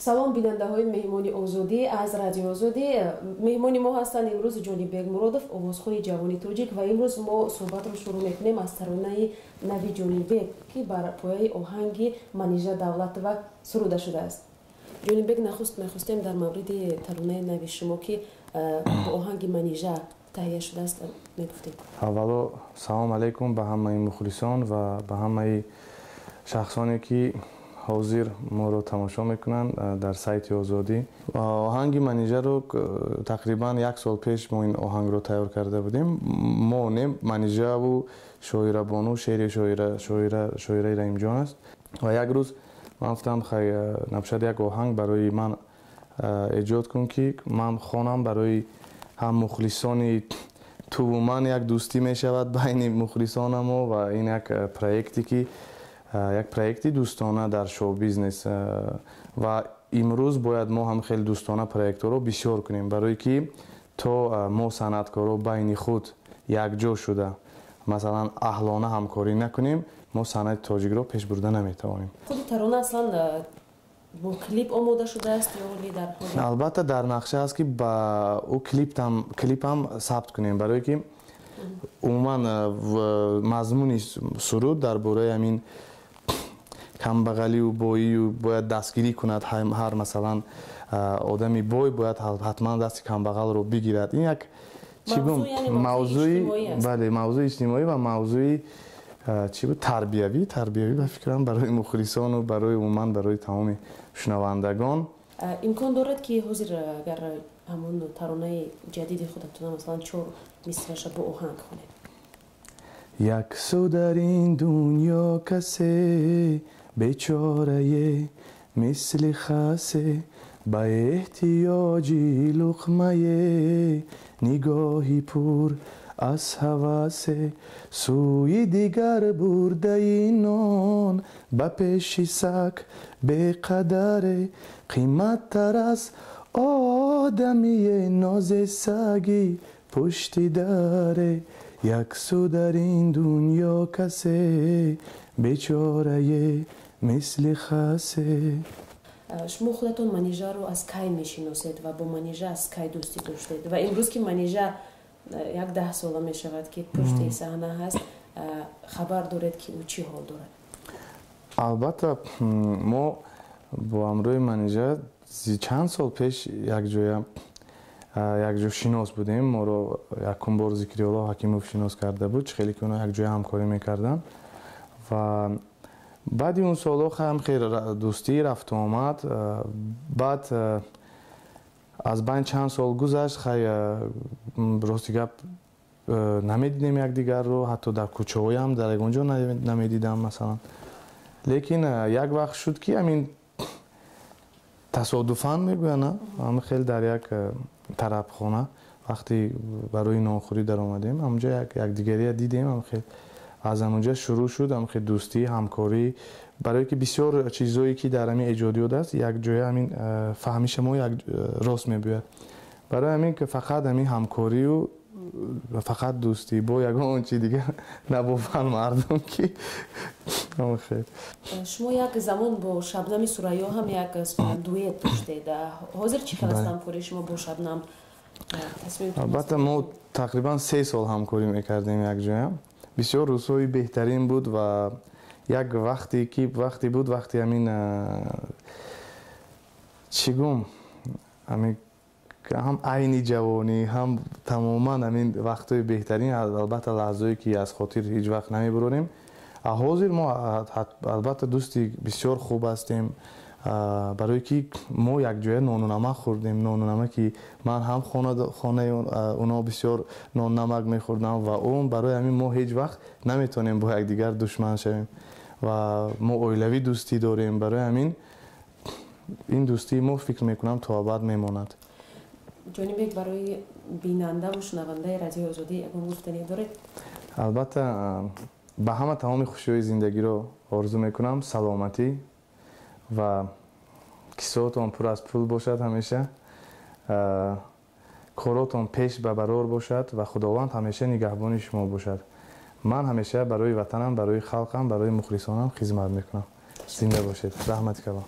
Салом, бинандаҳои Меҳмони Озодӣ аз Радиои Озодӣ. Меҳмони мо ҳастанд имрӯз Ҷонибек Муродов, овозхони ҷавони тоҷик, ва имрӯз мо суҳбатро шурӯъ мекунем аз таронаи нави Ҷонибек, ки бар пояи оҳанги Манижа Давлатова суруда шудааст. Ҷонибек, нахуст мехостем дар мавриди таронаи нави шумо, ки бо оҳанги Манижа таҳия шудааст, мегуфтем. Аввало, салом алайкум ба ҳамаи мухлисон ва ба ҳамаи шахсоне, ки ҳозир моро тамошо мекунанд дар сайти Озодӣ. Оҳанги Манижаро тақрибан як сол пеш мо ин оҳангро тайёр карда будем. Мо не, Манижаву Шоирабону, шеъри Шоираи Раҳимҷон аст. Ва як рӯз ман гуфтам: «Хай, набошад, як оҳанг барои ман эҷод кун, ки ман хонам, барои ҳам мухлисони туву ман як дӯстӣ мешавад байни мухлисонамо». Ва ин як проекте, ки як проекти дӯстона дар шоу-бизнес, ва имрӯз бояд мо ҳам хеле дӯстона проектҳоро бисёр кунем, барое ки то мо санъаткоро байни худ якҷо шуда, масалан, аҳлона ҳамкорӣ накунем, мо санъати тоҷикро пеш бурда наметавонем. Худи тарона аслан бо клип омода шудааст ё дар Албатта, дар нақша аст, ки ба ӯ клипам сабт кунем, барое ки умуман мазмуни суруд дар бораи ҳамин камбағалию боию бояд дастгирӣ кунад. Ҳар, масалан, одами бой бояд ҳатман дасти камбағалро бигирад. Ин як, чӣ гум, мавзӯи, бале, мавзӯи иҷтимоӣ ва мавзӯи, чӣ буд, тарбиявӣ, ба фикрам, барои мухлисону барои умуман барои тамоми шунавандагон. Имкон дорад, ки ҳозир агар ҳамон таронаи ҷадиди худатона, масалан, чор мисраша бо оҳанг хонед? Як су дар ин дунё касе бечорае мисли хасе, ба эҳтиёҷи луқмае, нигоҳи пур аз ҳавасе сӯи дигар бурдаи нон, ба пеши сак беқадаре қиматтар аз одамие нозе саги пушти даре. Як су дар ин дунё касе бечорае мисли хасе. Шумо худатон Манижаро аз кай мешиносед ва бо Манижа аз кай дӯстӣ доштед? Ва имрӯз, ки Манижа як 10 сола мешавад, ки пушти саҳна ҳаст, хабар доред, ки ӯ чӣ ҳол дорад? Албатта, мо бо ҳамроҳи Манижа чанд сол пеш якҷо шинос будем. Моро якум бор Зикриёлло Ҳакимов шинос карда буд, чӣ хеле ки онҳо якҷоя ҳамкорӣ мекарданд. Ва баъди он солҳо ҳам хеле дӯстӣ, рафтуомад. Баъд аз байн чанд сол гузашт, хай, рости гап, намедидем якдигарро, ҳатто дар кӯчаҳоям дар ягон ҷо намедидам, масалан. Лекин як вақт шуд, ки ҳамин тасодуфан мегӯянд, ҳама хеле дар як тарабхона вақте барои нонхӯрӣ даромадем, ҳамонҷо якдигария дидем. Хел аз ҳамонҷа шурӯъ шуд ҳам хел дӯстӣ, ҳамкорӣ, барое ки бисёр чизҳое, ки дар ҳамин эҷодиёт аст, якҷоя ҳамин фаҳмиша мо як рост мебиёяд. Барои ҳамин ки фақат ҳамин ҳамкорию фақат дӯстӣ, бо ягон чи дигар набофан мардум, ки хел. Шумо як замон бо Шабнами Сурайё ҳам як дуэт доштед. Ҳозир чӣ хел аст ҳамкории шумо бо Шабнам? Албатта, мо тақрибан 3 сол ҳамкорӣ мекардем якҷоя. Бисёр рӯзҳои беҳтарин буд ва як вақте ки вақте буд, вақте ҳамин, чӣ гум, ҳамин ҳам айни ҷавонӣ, ҳам тамоман ҳамин вақтҳои беҳтарин, албатта, лаҳзое ки аз хотир ҳеҷ вақт намебурорем. Ҳозир мо, албатта, дӯсти бисёр хуб ҳастем, барое ки мо якҷоя нону намак хӯрдем. Нону намаки ман ҳам хонаи онҳо бисёр нону намак мехӯрдам ва он барои ҳамин мо ҳеҷ вақт наметавонем бо якдигар душман шавем ва мо оилавӣ дӯстӣ дорем. Барои ҳамин ин дӯстии мо, фикр мекунам, то абад мемонад. Ҷонибек, барои бинандаву шунавандаи Радиои Озодӣ ягон гуфтане доред? Албатта, ба ҳама тамоми хушиҳои зиндагиро орзу мекунам, саломатӣ ва кисоатон пур аз пул бошад, ҳамеша коротон пеш ба барор бошад ва Худованд ҳамеша нигаҳбони шумо бошад. Ман ҳамеша барои ватанам, барои халқам, барои мухлисонам хизмат мекунам. Зинда бошед, раҳмати калон.